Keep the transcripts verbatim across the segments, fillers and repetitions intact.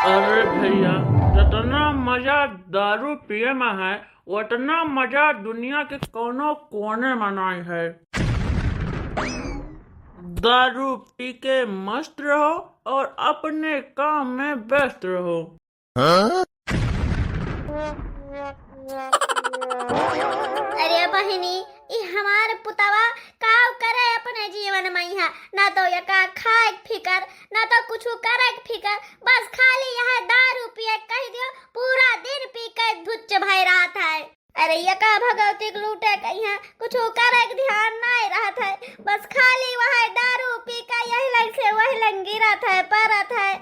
अरे भैया, जितना मजा दारू पिए में है, उतना मजा दुनिया के कोनो कोने में नाई है। दारू पी के मस्त रहो और अपने काम में व्यस्त रहो। हाँ? अरे बहिनी, ई हमार पुतवा काव करे अपने जीवन में इहाँ, ना तो यका खाए के फिकर, ना तो कुछ करे के फिकर, बस खाली यह दारू पिए कह दियो, पूरा दिन पी के धुच्च भय रहत है। अरे यका भगवती के लूटे कहिया, कुछ करे के ध्यान नहीं रहत है, बस खाली वह दारू पी के यही लंग से वही लंग गिरत है, परत है।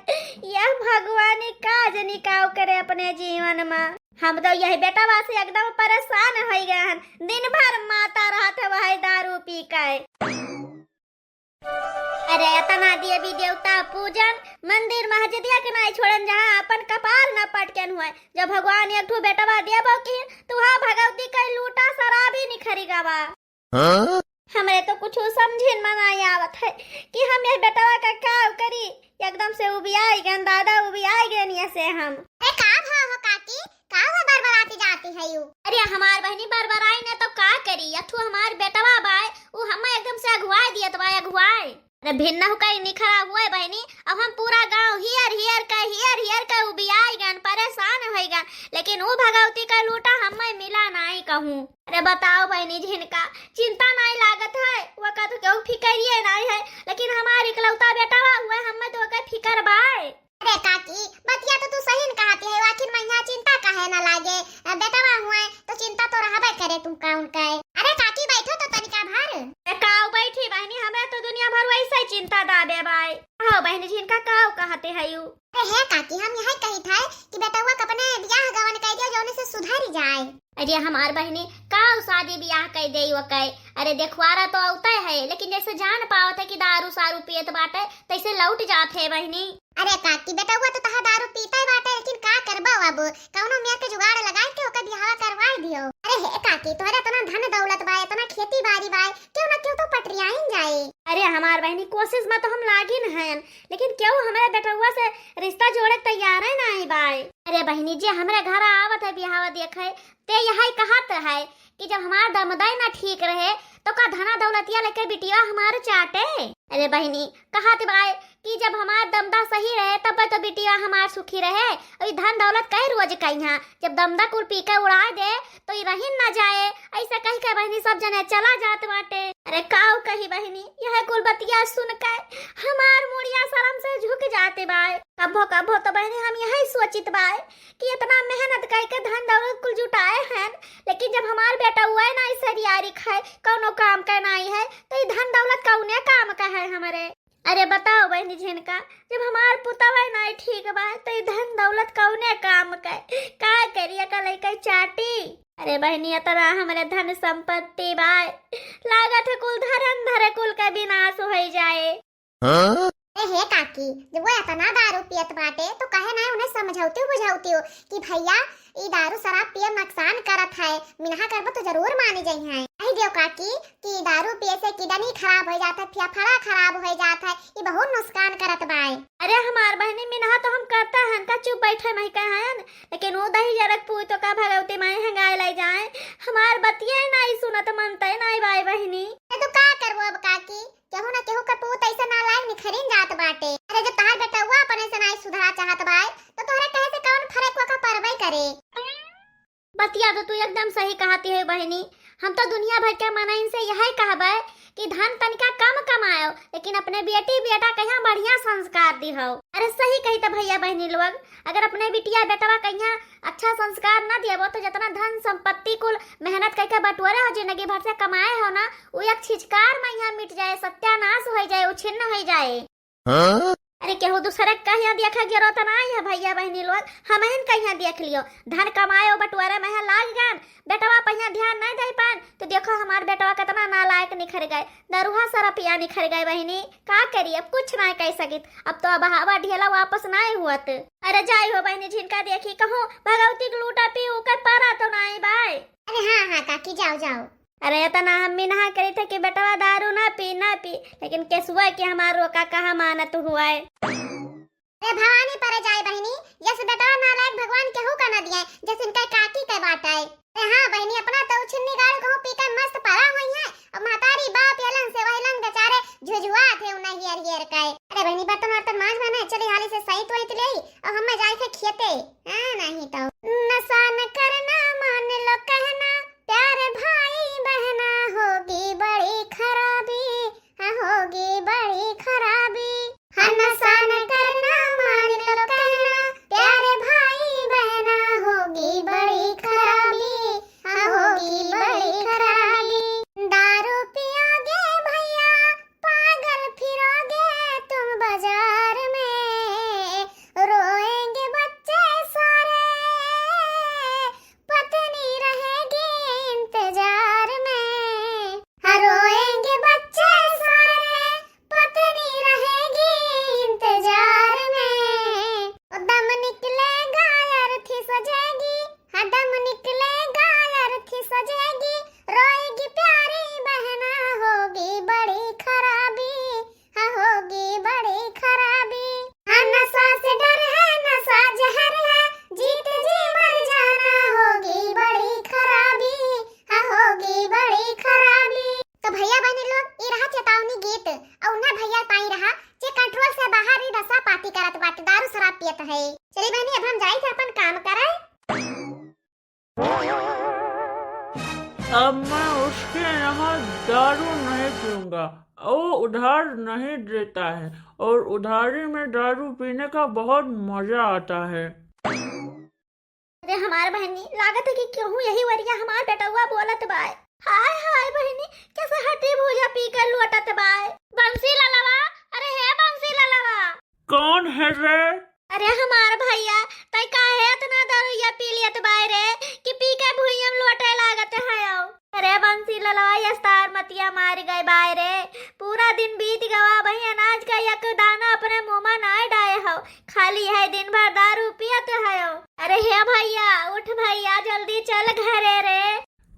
यह भगवान का जनी काव करे अपने जीवन में। हम तो यही बेटवा से एकदम परेशान हो गए हन, दिन भर माता रहत है वही दारू पी के। अरे इतना देवी देवता पूजन, मंदिर मस्जिदिया के नाई छोड़न जहाँ अपन कपार न पटकन हुए। जब भगवान एक ठो बेटवा देबो की, तो वहाँ भगवती के लूटा शराब ही निखरी गवा। हाँ? हमरे तो कुछ समझिन में नाई आवत है कि हम ये बेटवा का का करी। एकदम से उबियाई गन दादा, उबियाई गन ये से हम। अरे का भा हो काकी, का हो बरबराती जाती है यू? अरे हमार बहिनी बरबराई ने तो का करी, यथु हमार बेटवा बाय, उ हमें एकदम से अगुवाए दियत बाय, अगुवाए। अरे भिन्न हो कहीं निखरा हुए बहिनी, अब हम पूरा गांव हियर हियर के, हियर हियर के उबियाई गन, परेशान होई गन, लेकिन उ भगवती का लूटा हमें मिला नाई कहूँ। अरे बताओ बहिनी झिनका, चिंता नाई लागत है, वो का तो केहू फिकरिए नाई है, लेकिन हमार इकलौता बेटवा हुए, हमें तो ओकर फिकर बाय। अरे काकी, बतिया तो तू सही न कहती है, आखिर मैया चिंता काहे ना लागे, बेटवा हुए तो चिंता तो रहबे करे तू का उनका। अरे काकी बैठो तो तनिका भर। ए काऊ बैठी बहिनी, हमरा तो दुनिया भर वैसे ही चिंता दाबे बाय। हाँ बहिनी झिनका काऊ कहते है यू। अरे हे काकी, हम यही कही था कि बेटवा के अपने बियाह गवन कर दियो, जौने से सुधर जाए। अरे हमार बहिनी, का उ शादी बियाह कई देई ओकै? अरे देखवारा तो औते है, लेकिन जैसे जान पावत है कि दारू सारू पियत बाटे, तैसे लौट जात है बहिनी। अरे काकी, बेटवा तो तहा दारू पीते बाटे, लेकिन का करबो अब, कौनो मेर के जुगाड़ लगाए के ओकर बियाह करवाए दियो। अरे हे काकी, तोहरे इतना धन दौलत बा, इतना खेती बाड़ी बा, क्यों ना क्यों तो पटरियाइन जाए। अरे हमार बहिनी, कोशिश में तो हम लागिन हैं, लेकिन क्यों हमारे बेटवा से रिश्ता जोड़े के तैयार है ना आई बाय। अरे बहिनी, जे हमरे घर आवत है बियाह देखे, ते यही कहत है कि जब हमार दमदई ना ठीक रहे, तो का धना दौलतिया लेके बिटिया हमार चाटे? अरे बहिनी, कहत बाय कि जब हमार दमदा सही रहे, तब तो बिटिया हमार सुखी रहे। और ई धन दौलत कई रोज कइहाँ, जब दमदा कुल पी के उड़ाए दे, तो ई रहिन ना जाए। ऐसे कह के बहिनी सब जने चला जात बाटे। अरे काऊ कही बहिनी, यह कुल बतिया सुन के हमार मुड़िया शर्म से झुक जाते बाय। कभो कभो तो बहिनी हम यही सोचित बाय कि इतना मेहनत करके धन दौलत कुल जुटाए हैं, लेकिन जब हमार बेटवा ना ई सरियारी खाए, कौनो काम के नाई है, तो ई धन दौलत कौने काम का है हमरे? अरे बताओ बहिनी झिनका, जब हमार पुतवा नाई ठीक बा, तो ई धन दौलत कौने काम के? का करी, एका लइका चाटी? अरे बहिनी, इतना हमरे धन संपत्ति बा, लागत है कुल धरन धरे कुल के विनाश होई जाए। हाँ? ए हे काकी, जब वो इतना दारू पियत बाटे, तो कहे ना उन्हें समझौती बुझौती हो कि भैया, ई दारू शराब पिए नुकसान करत है, मिनहा करबो तो जरूर मानी जइहैं। कही दियो काकी कि दारू पिए से किडनी खराब हो जात है, फेफड़ा खराब हो जात है, ई बहुत नुकसान करत बाय। अरे हमार बहिनी, मिनहा तो हम करता हन का, चुप बैठे मही कहन, लेकिन वो दही जरक पूत तो का भगवती माई हंगाए लाई जाए। हमार बतिये नाई सुनत मनते नाई बाय बहिनी। ए तो का करबो अब काकी, केहू ना केहू के पूत ऐसे नालायक निखरिन जात बाटे। अरे जब तहार बेटवा अपने से नाई सुधरा चाहत बाय, तो तोहरे कहे से कौन फर्क ओका परबे करे? बतिया तो तू एकदम सही कहती है बहिनी। हम तो दुनिया भर के मनइन से यही कहबे कि धन तनिका कम कमायो, लेकिन अपने बेटी बेटा कहिया बढ़िया संस्कार दिहो। अरे सही कही त भैया बहिनी लोग, अगर अपने बिटिया बेटवा कहिया अच्छा संस्कार न देबो तो जितना धन संपत्ति कुल मेहनत करके बटोरे हो, जिंदगी भर से कमाए हो ना, उ एक छिचकार में यहाँ मिट जाए, सत्यानाश हो जाए, उछिन्न हो जाए। हाँ? अरे केहू दूसरे के कहिया देखे के जरूरत नाई है भैया बहिनी लोग, हमहिन कहिया देख लियो। धन कमाए ओ बटोरे में है लाग गन, बेटवा पहिया ध्यान नहीं दे पान, तो देखो हमार बेटवा कितना नालायक निखर गए, दरुहा सरपिया निखर गए बहिनी। का करी, अब कुछ नहीं कह सकित, अब तो अब हवा ढेला वापस नहीं हुअत। अरे जाई हो बहिनी, झिनका देखी कहूँ भगवती के लूटा पी ओकर परा तो नहीं बाय। अरे हाँ हाँ काकी, जाओ जाओ। अरे इतना हम मिनहा करी थे कि बेटवा दारू ना पी, ना पी, लेकिन केसुआ के हमार रोका कहाँ मानत हुआ है। अरे भवानी परे जाए बहिनी, जस बेटवा नालायक भगवान केहू का न दिए, जस इनके काकी के बाटे। अरे हाँ बहिनी, अपना तो छिन्नी गाड़ू कहूँ पी के मस्त परा हुई है, अब महतारी बाप यलन से वही लन बेचारे झुझुआ थे उन्हें हियर हियर के। अरे बहिनी, बर्तन वर्तन मांज बने, चली हाली से सहित वहित ले, अब हमें जाए थे खेते। हाँ, नहीं तो नशा न करना, मान लो कहना, प्यार भाई बहना, होगी बड़ी खराबी, हाँ, होगी बड़ी खराबी। हाँ, नशा न करना, मान लो कहना, प्यार भाई बहना, होगी बड़ी खराबी, हाँ, होगी बड़ी खराबी। दारू पियोगे भैया, पागल फिरोगे तुम बाजार में, रोएंगे बच्चे सारे, पत्नी रहेगी इंतजार में। हाँ, रोएंगे बच्चे सारे, पत्नी रहेगी इंतजार में। ओ दम निकलेगा, अर्थी सजेगी, हाँ, दम निकलेगा, अर्थी सजेगी, रोएगी प्यारी बहना, होगी बड़ी खराबी, हाँ, होगी बड़ी खराबी। हाँ, नशा से डर है, नशा जहर है, जीत जी मर जाना, होगी बड़ी खराबी, हाँ, होगी बड़ी खराबी। तो भैया बहनी लोग, ई रहा चेतावनी गीत। और उन्हें भैया ताई रहा, जे control से बाहर ही नशा पाती करत बाटे, दारू शराब पियत है। चली बहनी, अब हम जाई थे अपन काम करे। अब मैं उसके यहाँ दारू नहीं पीऊंगा, वो उधार नहीं देता है और उधारी में दारू पीने का बहुत मजा आता है। अरे हमार बहनी, लागत है कि केहू यही वरिया हमार बेटउआ बोलत बाय। हाय हाय बहनी, कैसे हटी भूजा पी के लोटत बाय। बंसी ललवा, अरे हे बंसी ललवा। कौन है रे? अरे हमार भैया, तै काहे इतना दरुइया पी लियत बाय रे, कि पी के भुइयम लोटे लागत है आओ। अरे बंसी ललवा, ये अस्तार मतिया मार गए बाय रे। पूरा दिन बीत गवा, वही अनाज का एक दाना अपने मुंह में नाय डाए हो, खाली है दिन भर दारू पियत है। अरे हे भैया, उठ भैया, जल्दी चल घरे रे।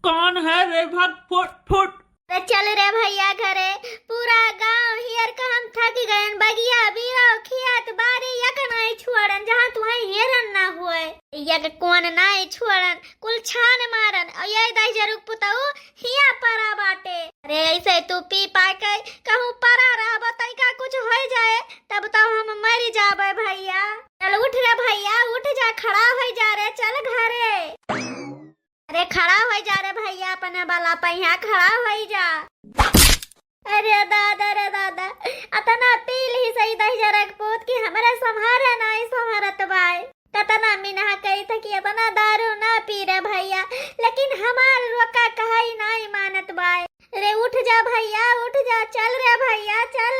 कौन है रे? भाग, फुट, फुट। अरे चल रे भैया घरे, पूरा गांव हियर का हम थक गयन। बगिया, बीरो, खियात, बारी, यक नाई छोड़न, जहाँ तुहैं हेरन ना हुए। यक कौन नाई छोड़न, कुल छान मारन। और ये दहिजरुक पुतऊ हिया परा बाटे। अरे ऐसे तू पी पा के कहूँ परा रहबो, तनिका कुछ होई जाए, तब तो हम मरी जाबे भैया। चल उठ रे भैया, उठ जा, खड़ा होई जा रे, चल घरे। अरे खड़ा होई जा रे भैया, अपने बला पहिया खड़ा होई जा। अरे दादा रे दादा, अतना पी ली सही दहिजरक पूत कि हमरे संभारे नाई संभरत बाय। कतना मिनहा कही था कि अतना दारू ना पी रे भैया, लेकिन हमार रोका कहाई नाई मानत बाय। रे उठ जा भैया, उठ जा, चल रे भैया, चल।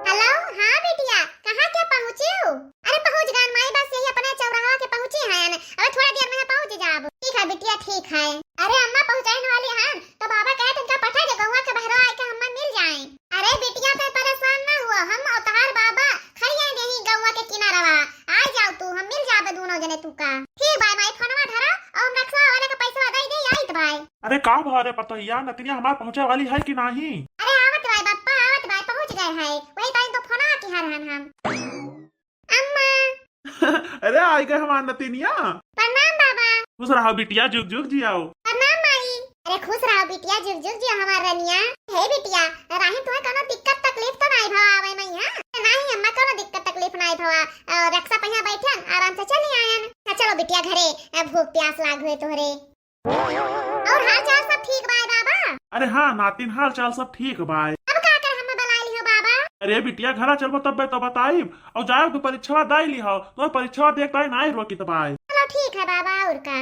हेलो, हाँ बिटिया, कहाँ के पहुँची हो? अरे पहुँच गन माई, बस यही अपने चौराहा के पहुँची हन। अबे थोड़ा देर में पहुँच जाब। ठीक है बिटिया, ठीक है। अरे अम्मा पहुँचाइन वाली हन, तो बाबा कहे तुमका पठा दे गौवा के बहरा आके हम्मा मिल जाए। अरे बिटिया तै परेशान ना हुआ, हम और तहार बाबा खड़िया यही गौवा के किनारवा। आ जाओ तू, हम मिल जाबे दोनों जने तू का। ठीक बाय माई, फोनवा धरा और हम रक्शा वाले का पैसा दे दे, आइत बाय। अरे का भा रे पतोहिया, नतिनिया हमार पहुँचे वाली है कि नाही? अरे आवत बाय बप्पा, आवत बाय, पहुँच गए है। वही टाइम तो फोनवा की हर हन हम। अम्मा। अरे आई गए हमार नतिनिया। प्रणाम बाबा। खुश रहा बिटिया, जुग जुग जियाओ। प्रणाम माई। अरे खुश रहा बिटिया, जुग जुग जिया हमार रनिया। हे बिटिया, राही तुहे कोनो दिक्कत तकलीफ तो नाई भवा आवे मैया? नाही अम्मा, कोनो दिक्कत तकलीफ नाई भवा। और रक्शा पहिया बैठन, आराम से चली आयन। हाँ, चलो बिटिया घरे, अब भूख प्यास लाग हुए तोहरे। और हाल चाल सब ठीक बाय बाबा? अरे हाँ नातिन, हाल चाल सब ठीक बाय। अब का कर हम्मा बलाय लिहो बाबा? अरे बिटिया घरा चलबो तब्बे तो बताइब। और जाओ तू परीक्षवा दाई लिहो, तो परीक्षवा देख ताई नाई रोकित बाय। चलो ठीक है बाबा, और का।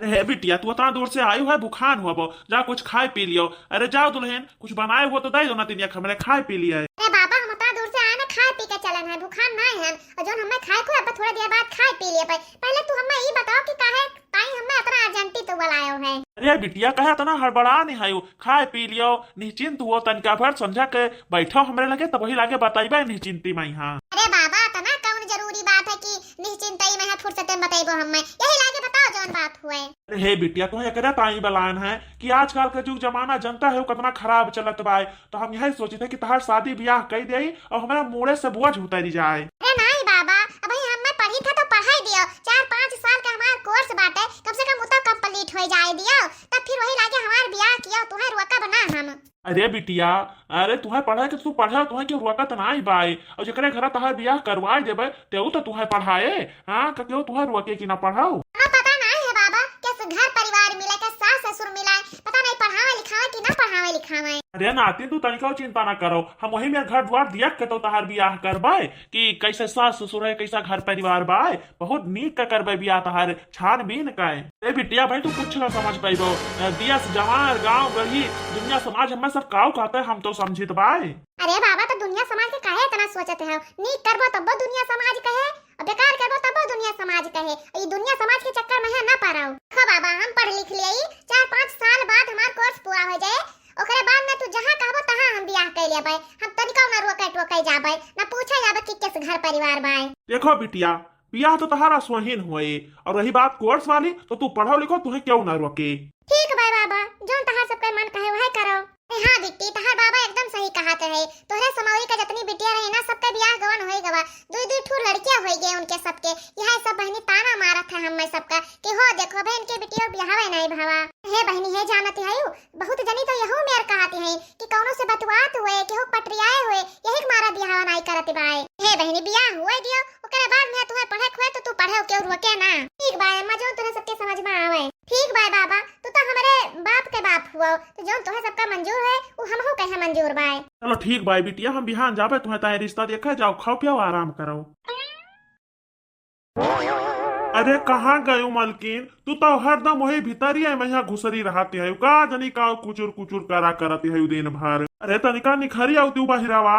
अरे हे बिटिया, तू उतना दूर से आई है, भुखान हुआ बो, जा कुछ खाए पी लियो। अरे जाओ दुल्हन, कुछ बनाए हुआ तो दे दो ना, तिनिया हमरे खाए पी लिए। अरे बाबा, हम उतना दूर से आए ना, खाए पी के चलन है, भुखान ना है। और जोन हमें खाए को है, थोड़ा देर बाद खाए पी लिए। पह-, पहले तू हमें ई बताओ कि काहे ताई हमें इतना अर्जेंटी तो बुलायो है। अरे बिटिया, कहे इतना हड़बड़ा नहीं है, खाए पी लियो, निश्चिंत हुओ, तनिका भर समझा के बैठो हमरे लगे, तब वही लागे बताइबे निश्चिंती में यहाँ। अरे बाबा, इतना कौन जरूरी पूरी बात है कि निश्चिंतई में है, फुर्सते में बतइबो हम्मे। यही लागे बताओ जौन बात हुए। अरे हे बिटिया, तुहे एकरे ताई बलान है कि आजकल के जुग जमाना जनता है, वो कितना खराब चलत बाय। तो हम यही सोचित है कि तहार शादी ब्याह कई देई और हमरा मूड़े से बोझ उतरी जाए। अरे नाई बाबा, अबहीं हम्मे पढ़ी था तो पढ़ाई दियो। चार पाँच साल का हमार course बाटे, कम से कम उ तो complete हो जाए दियो, तब फिर वही लागे हमार ब्याह कियो, तुहे रोकब ना हम। अरे बिटिया, अरे तुहे पढ़े के तू पढ़े, तुहे क्यों रोकत नाई बाय? और जेकरे घरा तहार ब्याह करवाए देबे, तेऊ तो तुहे पढ़ाए, हाँ, का क्यों तुहे रोके कि ना पढ़ाओ? हाँ, पता नाई है बाबा, किस घर परिवार मिले, किस सास ससुर मिले, पता नाई पढ़ावे लिखावे कि ना पढ़ावे लिखावे। अरे नातिन, तू तनिको चिंता ना करो, हम वही में घर द्वार दिया के तो तहार ब्याह करबे कि कैसे सास ससुर है, कैसा घर परिवार बाय, बहुत नीक का करबे बियाह तहार छानबीन का। ए बिटिया भाई, तू कुछ ना समझ पाइबो। अ, दिया से जवार, गाँव, गढ़ी, दुनिया समाज हमें सब काऊ कहते हैं, हम तो समझित बाय। अरे बाबा, तो दुनिया समाज के काहे इतना सोचते हो? नीक करबो तब्बो दुनिया समाज कहे, और बेकार करबो तब्बो दुनिया समाज कहे। ई दुनिया समाज के चक्कर में है ना पड़ो। देखो बाबा, हम पढ़ लिख लिए, चार पाँच साल बाद हमार course पूरा हो जाए, ओकरे बाद में तू जहाँ कहबो तहाँ हम बियाह कर लेबे। हम तनिको ना रोके टोके जाबे, ना पूछे जाबे कि किस घर परिवार बाय। देखो बिटिया, बियाह तो तहारा सोहिन होए, और रही बात course वाली, तो तू पढ़ो लिखो, तुहे क्यों ना रोके। ठीक बाय बाबा, जौन तहार सबके मन कहे वह करो। अरे हाँ बिट्टी, तहार बाबा एकदम सही कहत रहे। तोहरे समौरी के जतनी बिटिया रही ना, सबके बियाह गवन होई गवा। दुई दुई ठो लड़कियां होई गए उनके सबके। यह सब बहनी ताना मारत है हम्मे सबका कि हो देखो बहन के बिटिया बियाहवे नहीं भवा। हे बहनी, हे जानत है, बहुत जनी तो यहू मेर कहत है कि कौनो से बतवात हुए, केहू पटरियाए हुए, यही के मारा बियाह नहीं करत बाय। हे बहनी, बियाह हुए दियो, ओकरे बाद में तुहे पढ़े के हुए तो तू पढ़े, केहू रोके ना। ठीक बाय अम्मा, जौन तुहे सबके समझ में आवे। ठीक बाय बाबा, तू तो हमरे बाप के बाप हुआ, तो जौन तुहे सबका मंजूर है, वो हमहू कहे मंजूर बाय। चलो ठीक बाय बिटिया, हम बिहान जाबे, तुहे ताए रिश्ता देखे जाओ, खाओ पियो, आराम करो। अरे कहाँ गयो मलकिन, तू तो हरदम वही भीतरिया में यहाँ घुसरी रहती है, का जनी का कुचुर कुचुर करा करती है दिन भर। अरे तनिका निखरी आऊ तू बहिरावा।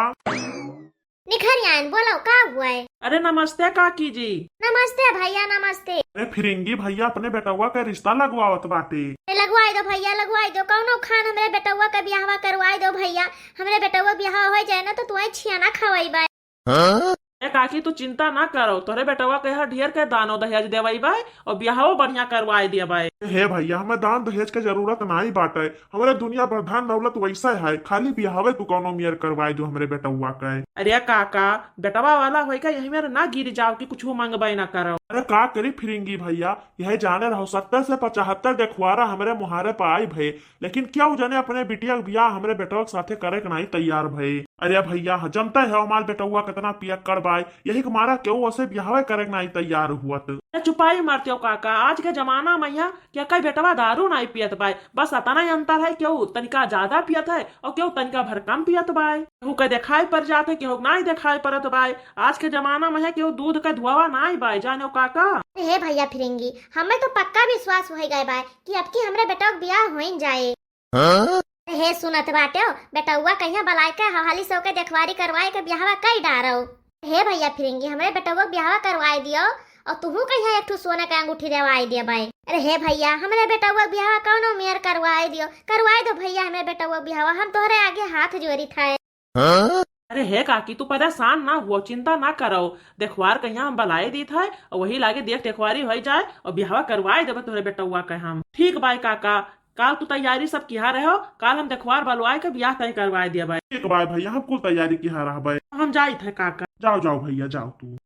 निखरी आयन, बोलो का हुआ है? अरे नमस्ते काकी जी। नमस्ते भैया, नमस्ते। अरे फिरिंगी भैया अपने बेटवा का रिश्ता लगवावत बाटे। अरे लगवाई दो भैया, लगवाई दो, कौनो खान हमरे बेटवा का बियाहवा करवाई दो भैया। हमरे बेटवा बियाह हो जाए ना तो तुहे छियाना खवाई बाय। हाँ? ए काकी, तू चिंता ना करो, तोरे बेटवा के यहाँ ढेर के दानो दहेज देवई बाय और बियाहो बढ़िया करवाए दिया बाय। हे भैया, हमें दान दहेज के जरूरत नाई बाटे, हमरे दुनिया भर धन दौलत वैसे है, खाली बियाहवे तू कौनो मेर करवाए दो हमरे बेटवा के। अरे काका, बेटवा वाला होई का यही मेर ना गिर जाओ कि कुछ मंगबे ना करो। अरे का करी फिरिंगी भैया, यह जाने रहो सत्तर से पचहत्तर देखवारा हमरे मुहारे पर आई भए, लेकिन केहू जने अपने बिटिया के बियाह हमरे बेटवा के साथे करे के नाई तैयार भए। अरे भैया, ह-, जनते हो हमार बेटवा कितना पियक्कड़ बाय, यही के मारा केहू ओसे बियाहवे करे के नाई तैयार हुअत। अरे चुपाई मारते हो काका, आज के जमाना में यहाँ के कई बेटवा दारू नाई पियत बाय, बस अतना ही अंतर है, केहू तनिका ज्यादा पियत है और केहू तनिका भर कम पियत बाय। केहू के देखाई पड़ जात है, केहू के नाई देखाई पड़त बाय। आज के जमाना में है केहू दूध के धुआवा नाई बाय, जाने हो काका। अरे हे भैया फिरिंगी, हमें तो पक्का विश्वास हो गए बाय कि अब की हमरे बेटवा के बियाह होइन जाए। हाँ? हे सुनत बाट्यो, बेटउआ कहिया बलाए के हाली से ओके देखवारी करवाए के बियाहवा कई डारो। हे भैया फिरिंगी, हमरे बेटउआ के बियाहवा करवाए दियो और तुहू कहिया एक ठो सोना के अंगूठी देवाए दियो बाई। अरे हे भैया, हमरे बेटउआ के बियाहवा कौनो मेर करवाए दियो, करवाए दो भैया हमरे बेटउआ के बियाहवा, हम तोहरे आगे हाथ जोड़ी थाए। हाँ? अरे हे काकी, तू परेशान ना हुओ, चिंता ना करो, देखवार कहिया हम बलाए दीत है और वही लागे देख देखवारी होई जाए और बियाहवा करवाए देबे तोहरे बेटउआ के हम। ठीक बाय काका, काल तू तैयारी सब किहा रहो, काल हम देखवार बलवाए के बियाह तय करवाए दिया बाय। ठीक बाय भैया, हम कुल तैयारी किहा रहबे। हम जाइत है काका। जाओ, जाओ भैया, जाओ तू।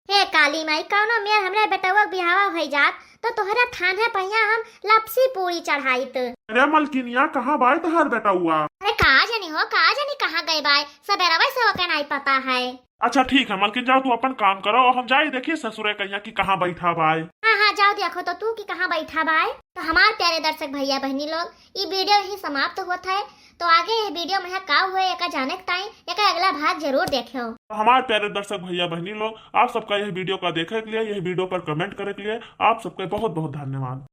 हे काली माई, कौनो मेर हमरे बेटउआ के बियाहवा होई जात, तो तोहरे थाने पहिया हम लपसी पूरी चढ़ाइत। अरे मलकिनिया, कहाँ बाय तोहार बेटउआ? अरे का जानी हो, का जानी कहाँ गए बाय, सबेरवे से ओके नाई पता है। अच्छा ठीक है मलकिन, जाओ तू अपन काम करो और हम जाई देखी ससुरे कहिया कि कहाँ बैठा बाय। हाँ, हाँ, जाओ देखो तो तू कि कहाँ बैठा बाय। तो हमार प्यारे दर्शक भैया बहनी लोग, ई video यहीं समाप्त होत है। तो आगे यह video में का हुए, एका जाने के ताई एका अगला भाग जरूर देखियो। तो हमार प्यारे दर्शक भैया बहनी लोग, आप सबका यह video का देखे के लिए, यह video पर comment करे के लिए आप सबका बहुत बहुत धन्यवाद।